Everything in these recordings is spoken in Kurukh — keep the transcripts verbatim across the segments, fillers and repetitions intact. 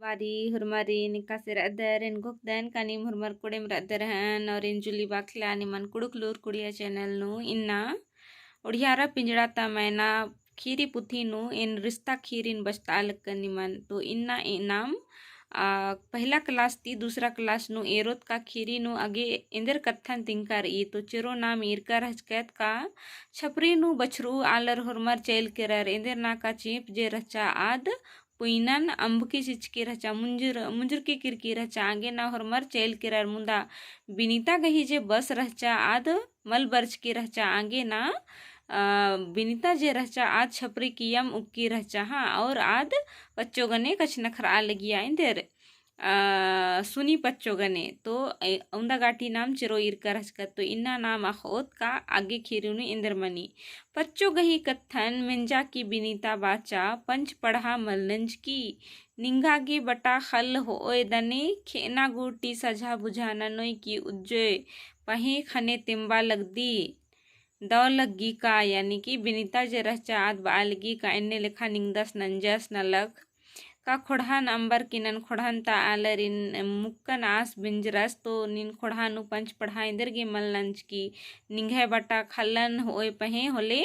बारी हुरमारिन एकासे रअदर, एन घोखदन का नीम हुरमर कोड़ेम रअदर हन और एन जूली बाखला निमन कुँड़ुख़ लूर कुड़िया channel नू इन्ना उड़ियारा पिंजड़ा ता मैना ख़ीरी पुथी नू एन रिस्ता ख़ीरिन बचता लगकन निमन। तो इन्ना ए नाम, आ, पहला class ती दूसरा class नू एरोत का ख़ीरी नू अगे एन्देर कत्थन तिंकर ई। तो चेरो नाम ईरका रहचकत का छपरी नू बछरू आलर होरमर चैल केरर एन्देर ना का चींप जे रहचा आद पुइनन अम्बकी चिचकी रहचा, मुंजुर, मुंजुरकी किरकी रहचा, आगे ना होरमर चैल केरर। मुदा बिनिता गही जे बस रहचा आद मल बरचकी रहचा, आगे ना, अ, बिनिता जे रहचा आद छपरी कियम उक्की रहचा, हाँ, और आद पच्चो गने कछनखरआ लगिया एन्देर, अ, सुनी पच्चो गने। तो ए, उन्दा गाटी नाम चेरो ईरका रहचकत। तो इन्ना नाम अख़ओत का आगे ख़ीरी नू एन्देर मनी। पच्चो गही कत्थन मेंजा की बिनिता बाचा, पंच पड़हा मल नंजकी, निंगा गे बटा ख़ल्ल होओय दने, खेअना गूटी सझा बुझा ननोय की उज्जोय पहें ख़ने तेम्बा लगदी। दौ लग्गी का, यानी कि बिनिता जे रहचा आद बआ लगी का एन्ने लेखा निंगदस नंजस नलख का ख़ोंड़हन अम्बर की नन ख़ोंड़हन ता आलरिन मुक्कन आस बिंजरस। तो नीन ख़ोंड़हा नू पंच पड़हा एन्देर गे मल नंजकी, निंग्है बटा ख़ल्लन होओय पहें होले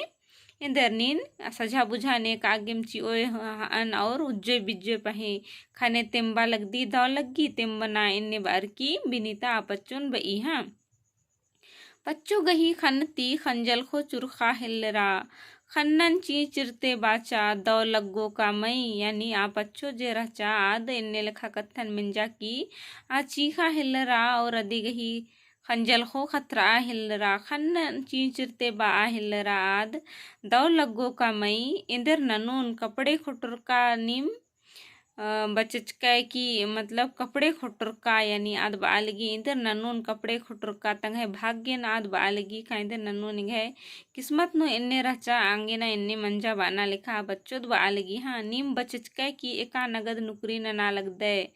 एन्देर नीन सझा बुझा नेका गेम चिओय हअन और उज्जोय बिज्जोय पहें ख़ने तेम्बा लगदी। दौ लग्गी तेम्बना एन्ने बअर की बिनिता आ पच्चोन बई, हाँ। पच्चो गही ख़न्न ती ख़ंजलख़ो चुरख़ा हेल्लरा। ख़न्नन चींचिरते बाचा दौ लग्गो का मई, यानी आ पच्चो जे रहचा आद एन्ने लेखा कत्थन मेंजा की आ चींख़ा हेल्लरा और अदी गही ख़ंजलख़ो ख़तरआ हेल्लरा। ख़न्नन चींचिरते बआ हेल्लरा आद दौ लग्गो का मई, एन्देर ननोन कपड़े ख़ोटरका नीम अ, बचचकय की मतलब कपड़े ख़ोटरका, यानी आद बआ लगी एन्देर ननोन कपड़े ख़ोटरका, तंग्है भाग्यन आद बआ लगी का एन्देर ननोन एंग्है किस्मत नू एन्ने रहचा, आंगे ना एन्ने मंजा बअना लेखा आ पच्चोद बआ लगी, हाँ, नीम बचचकय की एका नगद नुकरी नना लगदय।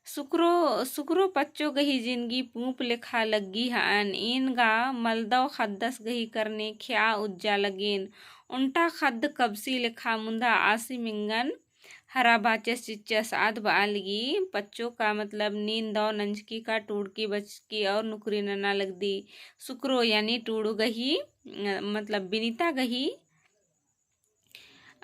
सुकरो, सुकरो पच्चो गही जिनगी पूंप लेखा लग्गी हअन, एन गा मलदौ ख़द्दस गही करने खेआ उज्जा लगेन, ओन्टा ख़द्द कबसी लेखा मुन्दा आसिम एंगन हरा बाचस चिच्चस आद बआ लगी, पच्चो का मतलब नीन दौ नंजकी का टूड़की बचकी और नुकरी नना लगदी। सुकरो यानी टूड़ू गही, अ, मतलब बिनिता गही,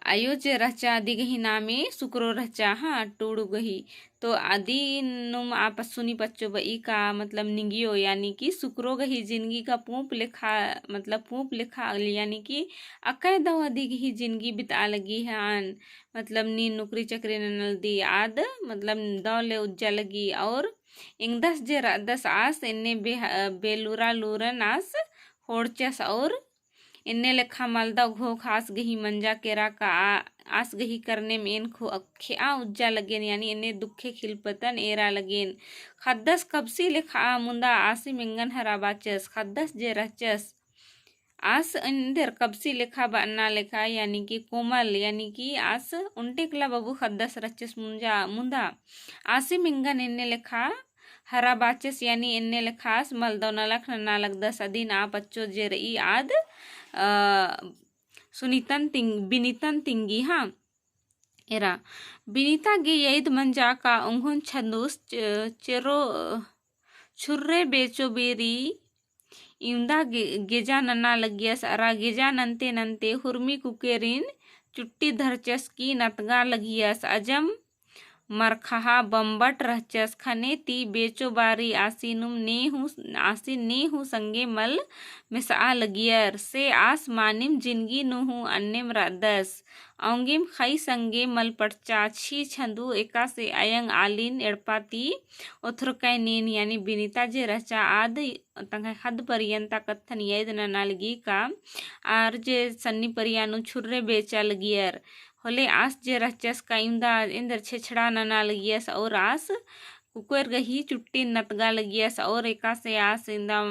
अयो जे रहचा अदी गही नामे सुकरो रहचा, हाँ, टूड़ू गही। तो अदी नुम आ पस्सुनी पच्चो बई का मतलब निंगियो, यानी कि सुकरो गही जिनगी का पूंप लेखा, मतलब पूंप लेखा अगली, यानी कि अकय दौ अदी गही जिनगी बितआ लगी हअन। मतलब नीन नुकरी चकरी नना लगदी आद, मतलब दौ ले उज्जा लगी और एंगदस जे रअदस आस एन्ने बे-, बेलुरा लूरन आस होड़चस और एन्ने लेखा मलदौ घोख आस गही मंजा केरा का आ-, आस गही करनेम एन खो-, खेआ उज्जा लगेन, यानी एन्ने दुखे खिलपतन एरा लगेन। ख़द्दस कबसी लेखा आ मुन्दा आसिम एंगन हरा बाचस, ख़द्दस जे रहचस आस एन्देर कबसी लेखा बअना लेखा, यानी कि कोमल, यानी कि आस ओन्टे एकला बबू ख़द्दस रहचस मुंजा, मुन्दा आसिम एंगन एन्ने लेखा हरा बाचस, यानी एन्ने लेखा आस मलदौ नलख नना लगदस। अदिन आ पच्चो जे रई आद, अ, सुनीतन तिंग-, बिनितन तिंगी, हाँ। एरा, बिनिता गे यैद मंजा का ओंघोन छन्दुस च-, चेरो, छुर्रे बेचो बेरी इवंदा गे-, गेजा नना लगियस। अरा गेजा नन्ते नन्ते हुरमी कुकेरिन चुट्टी धरचस की नतगा लगियस। अजम मरखहा बम्बट रहचस। ख़ने ती बेचो बारी आसिनुम ने हूँ, आसिन ने हूँ संगे मल मेसआ लगियर। से आस मानिम जिनगी नू हूँ अन्नेम रअदस। औंगेम ख़ई संगे मल पटचा। छी छन्दु एकासे अयंग आलिन एड़पा ती ओथरकय नीन, यानी बिनिता जे रहचा आद तंग्है ख़द्द परियन ता कत्थन यैद नना लगी का आर जे सन्नी परिया नू छुर्रे बेचा लगियर। होले आस जे रहचस का इवंदा एन्देर छेछड़ा नना लगियस और आस कुकोर गही चुट्टिन नतगा लगियस और एकासे आस इवंदा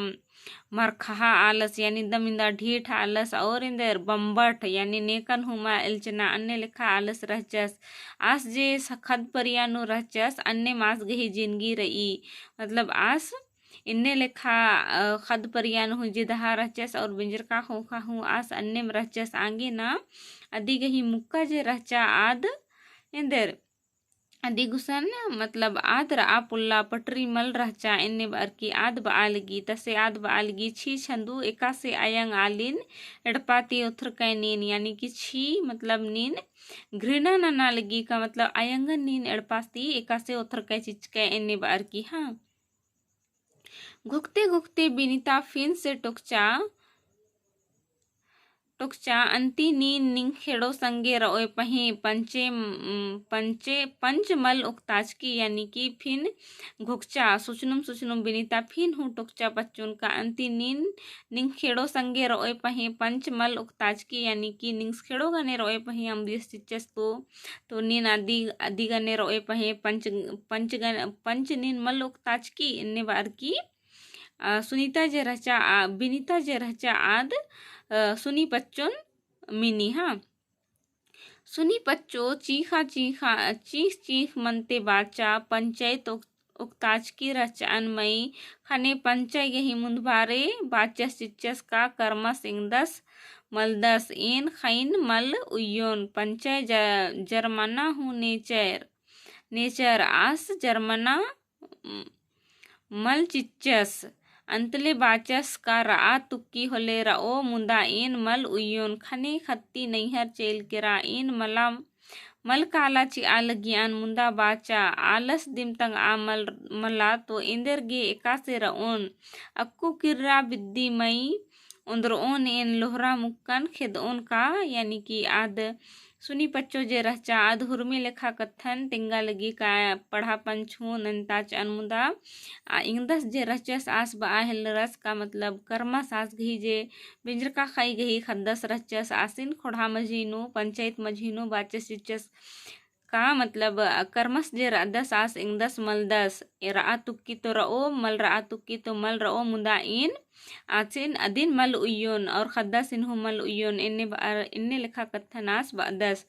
मरखहा आलस, यानी दम इवंदा ढीठ आलस और एन्देर बम्बट, यानी नेकन हूँ मा एल्चना अन्ने लेखा आलस रहचस। आस जे स-, ख़द्द परिया नू रहचस, अन्नेम आस गही जिनगी रई। मतलब आस एन्ने लेखा, अ, ख़द्द परिया नू हूँ जिदहा रहचस और बिंजरका ख़ोख़ा हूँ आस अन्नेम रहचस। आंगे ना अदी गही मुक्का जे रहचा आद एन्देर अदी गुसन मतलब आद रआ पोल्ला पटरी मल रहचा एन्ने बअर की आद बआ लगी। तसे आद बआ लगी, छी छंदू एकासे अयंग आलिन एड़पा ती ओथरकय नीन, यानी कि छी मतलब नीन घृणा नना लगी का मतलब अयंगन नीन एड़पा ती एकासे ओथरकय चिचकय एन्ने बअर की। हाँ, घोखते घोखते बिनिता फिन से टोकचा, टोकचा, अन्ती नीन निंग्खेड़ो संगे रओय पहें पंचे, उम, पंचे, पंच मल ओक्ताचकी, यानी कि फिन घोखचा, सुचनुम सुचनुम बिनिता फिन हूँ टोकचा पच्चोन का, अन्ती नीन निंग्खेड़ो संगे रओय पहें पंच मल ओक्ताचकी, यानी कि निंग्खेड़ो गने रओय पहें अम्बियस चिच्चस तो तो नीन अदी, अदी गने रओय पहें पंच, पंच गन, पंच नीन मल ओक्ताचकी एन्ने बअर की, अ, सुनीता जे रहचा, आ, बिनिता जे रहचा आद, अ, सुनी पच्चोन मिनी। हाँ, सुनी पच्चो चींखा चींखा, चींख चींख मनते बाचा, पंचय तो ओक्ताचकी रहचअन मई, ख़ने पंचय गही मुन्दभारे बाचस चिच्चस का करमस एंगदस मलदस, एन ख़ैन मल उइयोन, पंचय ज-, जरमना हूँ नेचर, नेचर आस जरमना, उम, मल चिच्चस, अन्तले बाचस का रआ तुक्की होले रओ, मुदा एन मल उइयोन, ख़ने ख़त्ती नैहर चइल केरा, एन मला मल काला चिआ लगियन मुन्दा बाचा, आलस दिम तंगआ मल-, मला तो एन्देर गे एकासे रओन। अक्कु किर्रा बिद्दी मई ओन्द्रओन एन लोहरा मुक्कन खेदओन का, यानी कि आद सुनी पच्चो जे रहचा आद हुरमी लेखा कत्थन तेंगा लगी का पढ़ा पंच हूँ नन्ताचअन मुदा आ, एंगदस जे रहचस आस बआ हेलरस का मतलब करमस आस गही जे बिंजरका ख़ई गही ख़द्दस रहचस आसिन ख़ोंड़हा मझी नू, पंचायत मझी नू बाचस चिच्चस का मतलब, अ, करमस जे रअदस आस एंगदस मलदस, ए रआ तुक्की तो रओ, मल रआ तुक्की तो मल रओ, मुदा एन आसिन अदिन मल उइयोन और ख़द्दासिन हूँ मल उइयोन, एन्ने बअर, एन्ने लेखा कत्थन आस बअदस।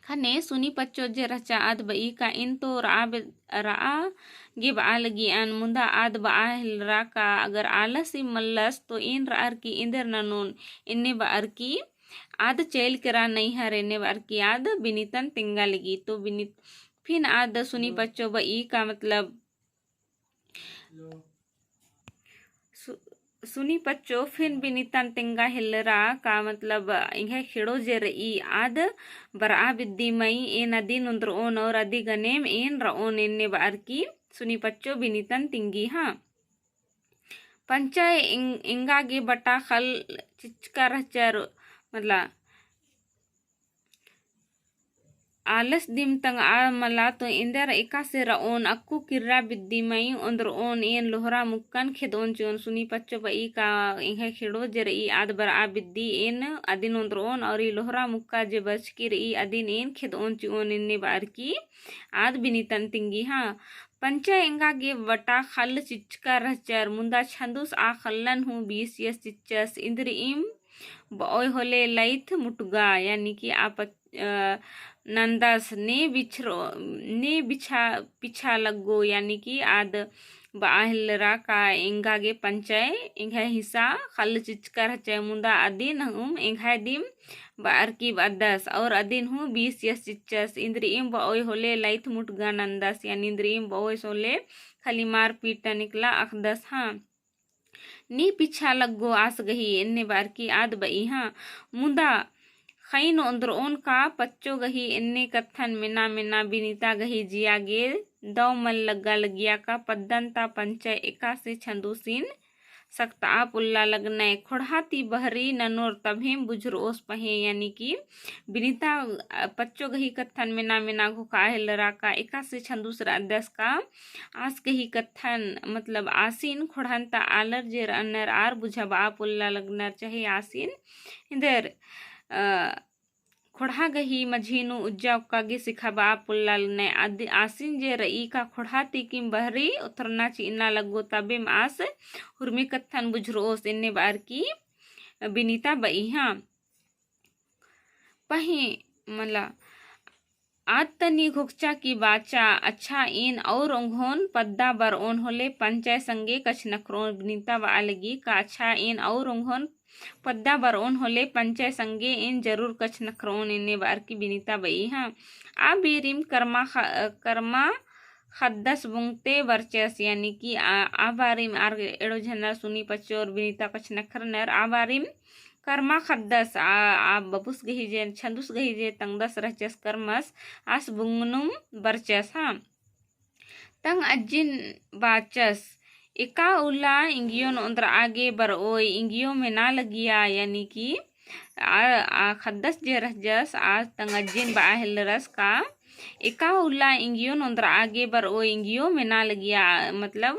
ख़ने सुनी पच्चो जे रहचा आद बई का एन तो रआ बे-, रआ गे बआ लगियन, मुदा आद बआ हेलरा का अगर आलस ही मल्लस तो एन रअर की एन्देर ननोन, एन्ने बअर की आद चइल केरा नैहर, एन्ने बअर की आद बिनितन तेंगा लगी। तो बिनित, फिन आद सुनी पच्चो बई का मतलब सु-, सुनी पच्चो फिन बिनितन तेंगा हेलरा का मतलब एंग्है खेड़ो जे रई आद बरआ बिद्दी मई एन अदिन ओन्द्रओन और अदी गनेम एन रओन एन्ने बअर की सुनी पच्चो बिनितन तिंगी। हाँ, पंचा एंग-, एंगा गे बटा खल चिचका रहचर, मतलब आलस दिम तंगआ मला तो एन्देर एकासे रओन, अक्कु किर्रा बिद्दी मई ओन्द्रओन, एन लोहरा मुक्कन खेदओन चिओन। सुनी पच्चो बई का एंग्है खेड़ो जे रई आद बरआ बिद्दी एन अदिन ओन्द्रओन, और ई लोहरा मुक्का जे बरचकी रई अदिन एन खेदओन चिओन एन्ने बअर की आद बिनितन तिंगी। हाँ, पंचा एंगा गे बटा खल चिचका रहचर, मुन्दा छन्दुस आ खल्लन हूँ बीसियस चिच्चस, इन्द्रिइम बओय होले लइथ मुटगा, यानी कि आ पच-, अ, नन्दस ने बिछरो, ने बिछा, पिछा लग्गो, यानी कि आद बआ हेलरा का एंगा गे पंचय, एंग्है हिस्सा खल चिचका रहचय, मुदा अदिन हूँ एंग्है दिम बअर की बअदस, और अदिन हूँ बीसियस चिच्चस, इन्द्रिइम बओय होले लइथ मुटगा नन्दस, यानी इन्द्रिइम बओय होले खली मार पीट निकला अख़दस। हाँ, नी पिछा लग्गो आस गही एन्ने बअर की आद बई। हाँ, मुदा ख़ैन ओन्द्रओन का पच्चो गही एन्ने कत्थन मेना मेना बिनिता गही जिया गे दव मल लग्गा लगिया का पद्दन ता पंचय एकासे छन्दुसिन सकतआ पोल्ला लगनय। ख़ोंड़हा ती बहरी ननोर तभेम बुझुरओस पहें, यानी कि बिनिता, अ, पच्चो गही कत्थन मेना मेना घोखा हेलरा का एकासे छन्दुस रअदस का आस गही कत्थन, मतलब आसिन ख़ोंड़हन ता आलर जे रअनर आर बुझाबआ पोल्ला लगनर, चाहे आसिन एन्देर, अ, ख़ोंड़हा गही मझी नू उज्जा ओक्का गे सिखाबआ पोल्ला लगनय। आद-, आसिन जे रई का ख़ोंड़हा ती किम बहरी ओथरना चिअना लग्गो तबेम आस हुरमी कत्थन बुझुरओस एन्ने बअर की बिनिता बई। हाँ, पहें मला आद तनी घोखचा की बाचा, अच्छा एन और ओंघोन पद्दा बरओन होले पंचय संगे कछनखरओन। बिनिता बआ लगी का अच्छा एन और ओंघोन पद्दा बरओन होले पंचय संगे एन जरूर कछनखरओन एन्ने बअर की बिनिता बई, हाँ। आ बीरिम करमा ख-, करमा ख़द्दस बुंगते बरचस, यानी कि आ, आ बारिम आर एड़ो झनर सुनी पच्चो और बिनिता कछनखरनर, आ बारिम करमा ख़द्दस, आ, आ बबुस गही जे, छंदुस गही जे तंगदस रहचस करमस, आस बुंगनुम बरचस, हाँ। तंग अज्जिन बाचस, एका उल्ला इंगियोन ओन्द्रआ गे बरओय, इंगियो मेना लगिया, यानी कि आ, आ ख़द्दस जे रहचस, आ तंग अज्जिन बआ हेलरस का, एका उल्ला इंगियोन ओन्द्रआ गे बरओय, इंगियो मेना लगिया, मतलब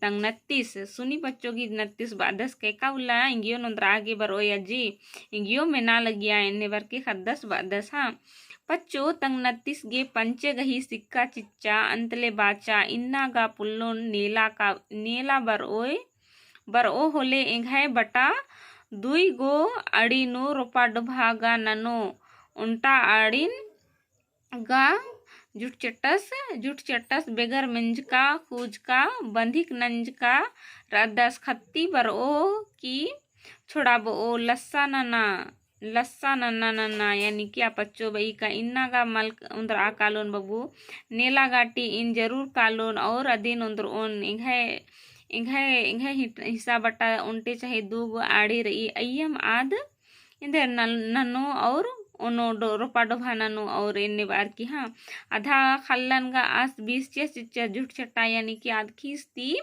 तंग नत्तिस, सुनी पच्चो गही नत्तिस बअदस का एका उल्ला इंगियोन ओन्द्रआ गे बरओय अज्जी, इंगियो मेना लगिया एन्ने बअर की ख़द्दस बअदस, हाँ। पच्चो तंग नत्तिस गे पंचे गही सिक्का चिच्चा, अन्तले बाचा, इन्ना गा पुल्लोन नेला का, नेला बरओय, बरओ होले एंग्है बटा दुई गो अड़ी नू रोपा डोभा गा ननो, ओन्टा अड़िन गा जुटचटस, जुटचटस बेगर मेंजका, खूजका, बंधिक नंजका रअदस ख़त्ती बरओ की छोड़ाबओ, लस्सा नना, लस्सा नना नना, यानी कि आ पच्चो बई का इन्ना गा मल ओन्द्रआ कालोन बबू, नेला गाटी एन जरूर कालोन और अदिन ओन्द्रओन, एंग्है, एंग्है, एंग्है हिट-, हिस्सा बटा ओन्टे चाहे दू गो आड़ी रई, अइय्यम आद एन्देर नल-, ननो और ओनो डो-, रोपा डोभा ननो और एन्ने बअर की, हाँ। अधा ख़ल्लन गा आस बीस चिच्चस जुटचटा, यानी कि आद खीस ती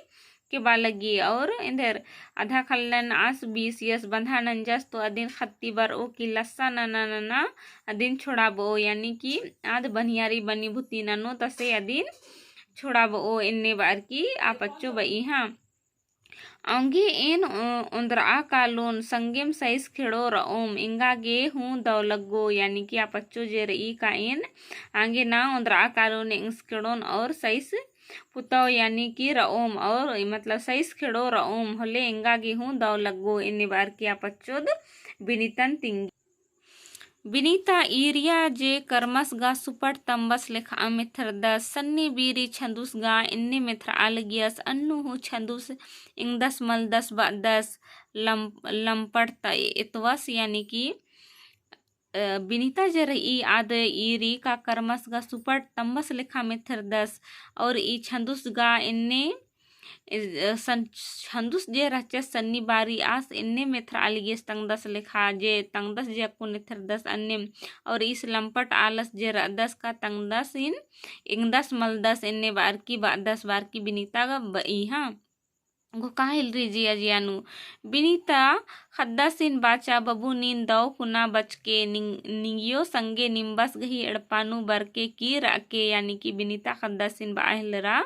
केबा लगी और एन्देर अधा ख़ल्लन आस बीसियस बंधा नंजस तो अदिन ख़त्ती बरओ की लस्सा नना नना अदिन छोड़ाबओ, यानी कि आद बनियारी बनी भुती ननो तसे अदिन छोड़ाबओ एन्ने बअर की आ पच्चो बई, हाँ। औंगे एन ओ-, ओन्द्रआ कालोन संगेम सइस खेड़ो रओम, एंगा गे हूँ दव लग्गो, यानी कि आ पच्चो जे रई का एन आंगे ना ओन्द्रआ कालोन एंग्स खेड़ोन और सइस पुतौ, यानी कि रओम और मतलब सइस खेड़ो रओम होले एंगा गे हूँ दव लग्गो एन्ने बअर की आ पच्चोद बिनितन तिंगी। बिनिता ईरिया जे करमस गा सुपट तम्बस लेखा मेथरदस, सन्नी बीरी छंदुस गा एन्ने मेथरआ लगियस, अन्नु हूँ छंदुस एंगदस मलदस बअदस, लम-, लम्पट त एतवस, यानी कि, अ, बिनिता जे रई आद ईरी का करमस गा सुपट तम्बस लेखा मेथरदस, और ई छंदुस गा एन्ने ए, सन-, छंदुस जे रहचस सन्नी बारी आस एन्ने मेथरआ लगियस तंगदस लेखा, जे तंगदस जे अक्कुन एथरदस अन्नेम, और ईस लम्पट आलस जे रअदस का तंगदसिन एंगदस मलदस एन्ने बअर की बअदस बअर की बिनिता गा बई, हाँ। घोखा हेलरी जिया जिया नू। बिनिता ख़द्दासिन बाचा बबू नीन दव कुना बचके निंग-, निंगियो संगे निम्बस गही एड़पा नू बरके की रअके, यानी कि बिनिता ख़द्दासिन बआ हेलरा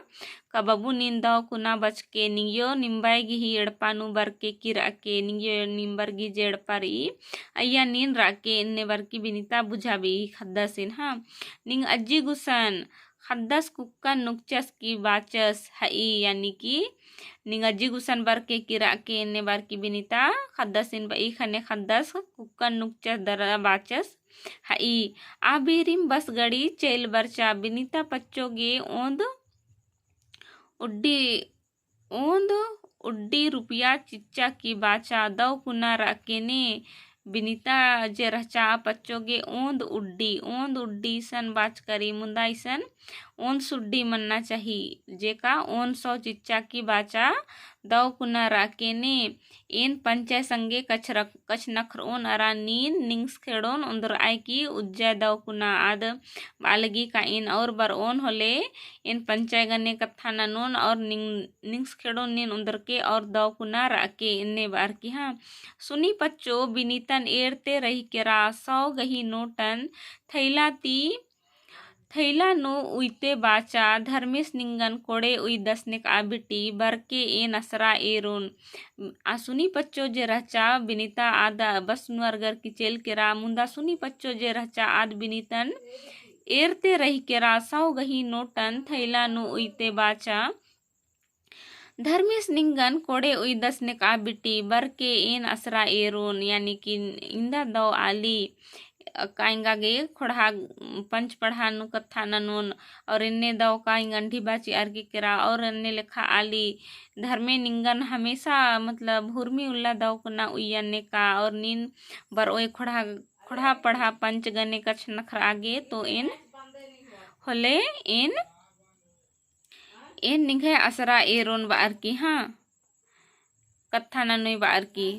का बबू नीन दव कुना बचके निंगियो निम्बय गही एड़पा नू बरके की रअके, निंगियो निम्बर गही जे एड़पा रई, अइय्या नीन रअके एन्ने बअर की बिनिता बुझाबई ख़द्दासिन, हाँ। निंग अज्जी गुसन ख़द्दस कुक्कन नुकचस की बाचस हई, यानी कि निंग अज्जी गुसन बरके की रअके एन्ने बअर की बिनिता ख़द्दासिन बई ख़ने ख़द्दस कुक्कन नुकचस दरा बाचस हई। आ बीरिम बस गड़ी चइल बरचा बिनिता पच्चो गे ओन्द उड्डी, ओन्द उड्डी रुपया चिच्चा की बाचा दव कुना रअके ने। बिनिता जे रहचा आ पच्चो गे ओन्द उड्डी, ओन्द उड्डी इसन बाचका रई मुन्दा इसन ओन्द सुड्डी मन्ना चाही, जेका ओन्द सौ चिच्चा की बाचा दव कुना रअके ने। एन पंचय संगे कछरक-, कछनखरओन अरा नीन निंग्स खेड़ोन ओन्द्रअय की उज्जय दव कुना आद बआ लगी का एन और बरओन होले एन पंचय गने कत्था ननोन और निंग-, निंग्स खेड़ोन नीन ओन्द्रके और दव कुना रअके एन्ने बअर की, हाँ। सुनी पच्चो बिनितन एरते रहिकेरा सौ गही नोटन थैला ती थैला नू उइते बाचा, धर्मेस निंगन कोड़े उइदस नेकआ बिटी, बरके एन असरा एरोन। आ सुनी पच्चो जे रहचा, बिनिता आद बस नू अरगर की चइल केरा, मुन्दा सुनी पच्चो जे रहचा, आद बिनितन एरते रहिकेरा, सौ गही नोटन थैला नू उइते बाचा। धर्मेस निंगन कोड़े उइदस नेकआ बिटी, बरके एन असरा एरोन, यानी कि इन्दा दव आली। अक्का एंगा गे खोड़हा पंच पड़हा नू कत्था ननोन। और एन्ने दव का एंगन ढिबा चिअर की केरा और एन्ने लेखा आली धर्मे निंगन हमेशा मतलब हुरमी उल्ला दव कुना उइयन नेका और नीन बरओय खोड़हा, खोड़हा पड़हा पंच गने कछनखरआ गे तो एन होले एन एन निंग्है असरा एरोन बअर की, हाँ, कत्था ननोय बअर की।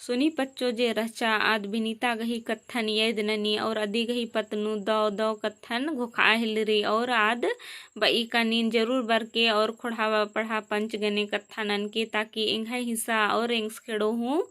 सुनी पच्चो जे रहचा आद बिनीता गही कत्थन याद ननी और अदी गही पत्त नू दव दव कत्थन घोखआ हेलरी और आद बई का नीन जरूर बरके और खोड़हा पड़हा पंच गने कत्था ननके ताकि एंग्है हिस्सा और एंग्स खेड़ो हूँ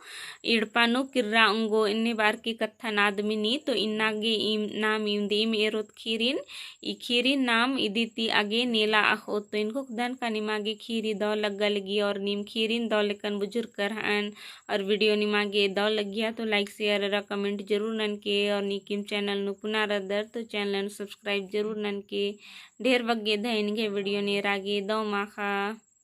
इड़पा नू किर्रा उंगो। एन्ने बअर की कत्थन आद मिनी तो इन्ना गे इम, नाम इवंदिम एरोत खीरिन। ई खीरिन नाम इदी ती आगे नेला अख़ओत। तो एन ख़ोख़दन का निमा गे खीरी दव लग्गा लगी और नीम खीरिन दव लेकन बुझुरकर हअन। और video निमा गे दव लग्गिया तो like, share अरा comment जरूर ननके और नीकिम channel नू पुना रअदर तो channel नू subscribe जरूर ननके। ढेर बग्गे धैन गे video नेरा गे दव माख़ा।